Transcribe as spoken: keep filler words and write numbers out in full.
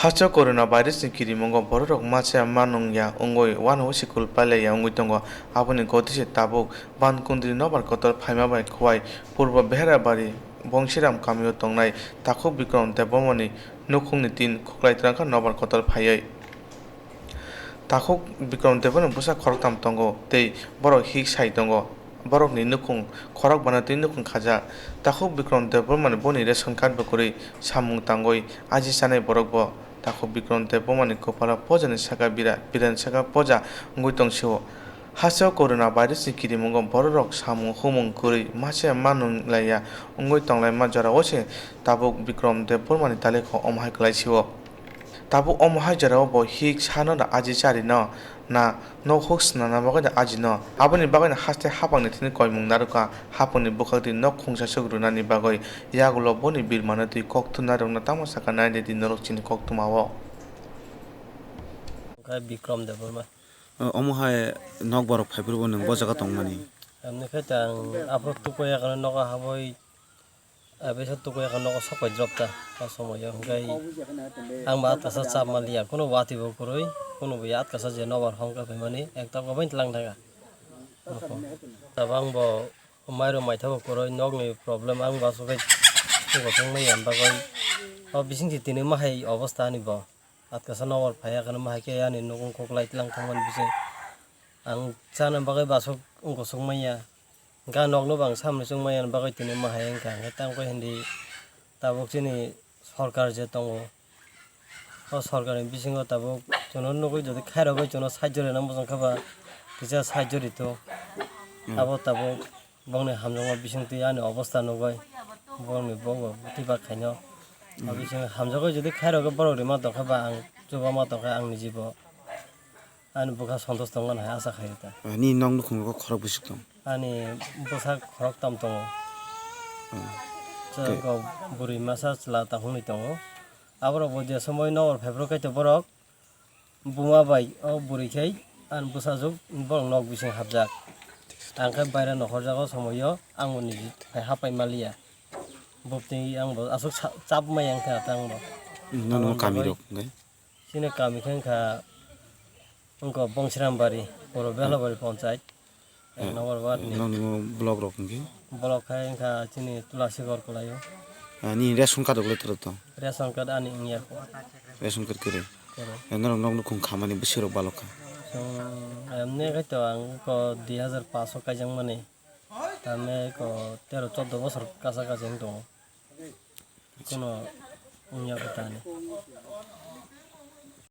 Hasteo corona virus ni kirimungo bororok masa manung ya wngwi uanao sikul pailai ya wngwi tongo. Aboni gotise tabuk Bankundri nobar kotor phaima bai Khowai Purbo Beherabari Bongsiram kamio tongnai Takhuk Bikrom Debbarmani nukhungni tin khuklai twrangkha nobar kotor phaiwi. Takhuk Bikrom Debbarmani bwsa khoroktham tongo tei borok hik sai tongo. Borokni nukhung khorok bana twi nukhung khajak. Takhuk Bikrom Debbarmani boni ration card bo kwrwi samung tangwi aji chanai borokbo. Takhuk Bikrom Debbarmani kwpalo pojani saka bira, birani saka poja wngwi tongsio. Hasteo corona virus ni kirimungo bororok samung humung kwrwi masa manung laiya wngwi tonglaima jorao se tabuk Bikrom Debbarmani talekho omo hai kwlaisio. Tabuk omo hai jorao bo hik sano da aji chari no na nok huk swnamna bagwi da aji no. Aboni bagwi no haste haphangni thani koimung narwkha, haphangni bwkhak twi nok khungsa suk rwnani bagwi yagulo boni birmano twi kok thumnai rokno tamo sakha nai di norok chini koktwmao. Khe Bikrom Debbarma. O, omo hai nokbar rok phaiphuru bo nwng bo jaga tongmani. Tamni khe ta ang aphuru tukuya kano nogo habwi, abisa tukuya kano nogo sok pai drop ta, o somoyo hwnkhe ang bo atkasa chap manliya, kunu watwi bo kwrwi, kunu bo ya atkasa je nobar hongkha phaimani ekta bo bai tlang thangkha. Tabang bo mairok maithago kwrwi nokni problem ang bo aswk khe tugo thangmani bagwi o bisingtwi tini mahai obostha ani bo. Atkasa nobar phaiya kheno mahai khe ani nuk wngkuk lai tlang thangmani bising. Ang chana bagwi basuk wngkosuk manya. Ga nokno bo ang samni chuk manya bagwi tini mahai wngkha. Hwnkhe tamo khe hindi tabuk chini sorkar je tongo. O sorkarni bisingo tabuk chwngno nugwi jodi khairogwi chwngno sahajyo rwna muchungkha ba kisa sahajyo rito. Hmm. Abo tabuk Bongni hamjakma bisingtwi ani obostha nugwi, bongni bokbo bwtwi bak khaino. Hmm. Abo bising hamjagwi jodi khairogwi borok rima tongkha ba ang chubama tongkha ang nijibo. Ani bwkha santosh tongmani hai asa khaio ta. Ah, nini nok nukhungo khorok bwswk tong? Ani bwsa khoroktham tongo. Hmm. Chwrairok bwrwi masa chwla tang hwnwi tongo. Aborok bo je somoi nobar phaiphuru kaitor borok. Buma bai o bwrwi khai ani bwsajwk borok nok bising hapjak. Ang khe baira nokhorjago somoio ang bo niji hai hapai maliya. Boptwi ang bo aswk sa-, chap maya wngkha ta ang bo. Nono aboni kami bagwi rok hwnkhe? Chini kami khe wngkha, wngkha Bongsirambari, Puro Behlabari Ponchayat. Ek number ward ni. Nokni block rok hwnkhe? Block khai wngkha chini Tulasigor kwlaio. Ah, nini ration card rok le twrwk tong? Ration card ani wngya kho. Ration card kwrwi? Kwrwi. Eh, norok nokno khung khamani bwswk rok balok kha? Chwng ayam ne khai to ang ko dui hazar paanch o kaijak mani. Tame ko tero choddo bosor kacha kachi wng tongo. Kuno wngya kho tani.